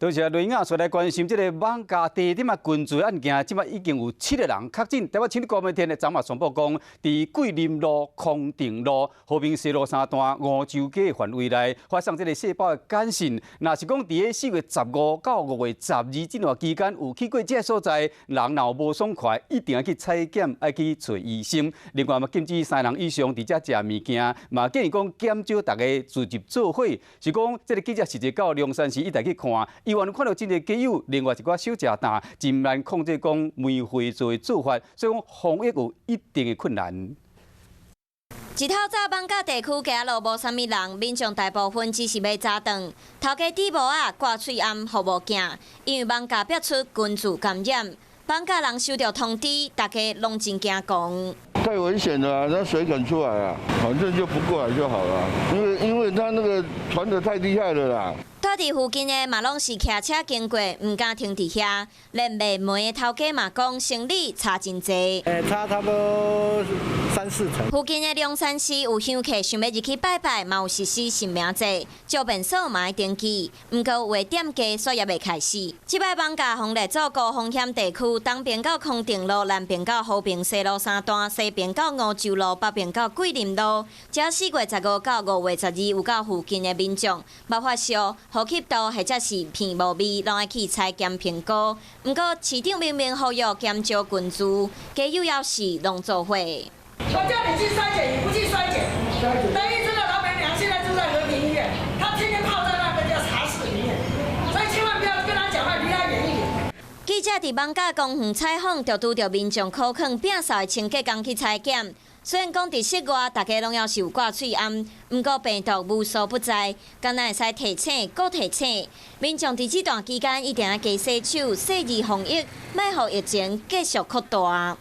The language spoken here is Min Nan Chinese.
多謝雷亞，再來關心這個艋舺地點啊群聚案件，這擺已經有七個人確診。台北市長柯文哲昨嘛宣布講，佇桂林路、康定路、和平西路三段梧州街範圍內發生這個細胞的簡訊，若是講佇4月15到5月12這段期間有去過這個所在，人若有無爽快，一定愛去採檢，愛去揣醫生。另外嘛，禁止三人以上佇遮食物件，嘛建議講減少大家聚集做伙。是講這個記者實際到龍山寺一帶去看，伊原看著真濟街友，另外一寡小食檔，真難控制講梅花座的做法，所以講防疫有一定的困難。一透早艋舺地區街仔路無啥物人，民眾大部分只是欲早頓。頭家戴帽仔掛喙罨予無鏡，因為艋舺爆出群聚感染，艋舺人收著通知，大家攏真驚狂。太危險了，那誰敢出來啊？反正就不過來就好了，因為他那個傳得太厲害了啦。住佇附近的嘛攏是騎車經過，毋敢停佇遐。連賣糜的頭家嘛講，生理差真濟。差差不多三四成。附近的龍山寺有香客想欲入去拜拜，嘛有實施實名制，招便所嘛愛登記。毋過有的店家煞猶未開始。這擺艋舺防列做高風險地區，東邊到康定路，南邊到和平西路三段，西邊到梧州路，北邊到桂林路。這4月15到5月12有到附近的民眾，捌發燒、呼吸道或者是鼻無味，攏愛去採檢評估。毋過市長明明呼籲減少群聚，街友猶是攏做伙。我叫你去篩檢，你不去篩檢。等於這個老闆娘現在住在和平醫院，她天天泡在那個叫茶室裡面，所以千萬不要跟她講話，離她遠一點。記者佇艋舺公園採訪，就拄著民眾苦勸摒掃的清潔工去採檢。雖然講佇室外，大家攏猶是有掛喙罨，毋過病毒無所不在，敢若會使提醒、閣提醒民眾佇這段期間一定愛加洗手、細膩防疫，莫予疫情繼續擴大。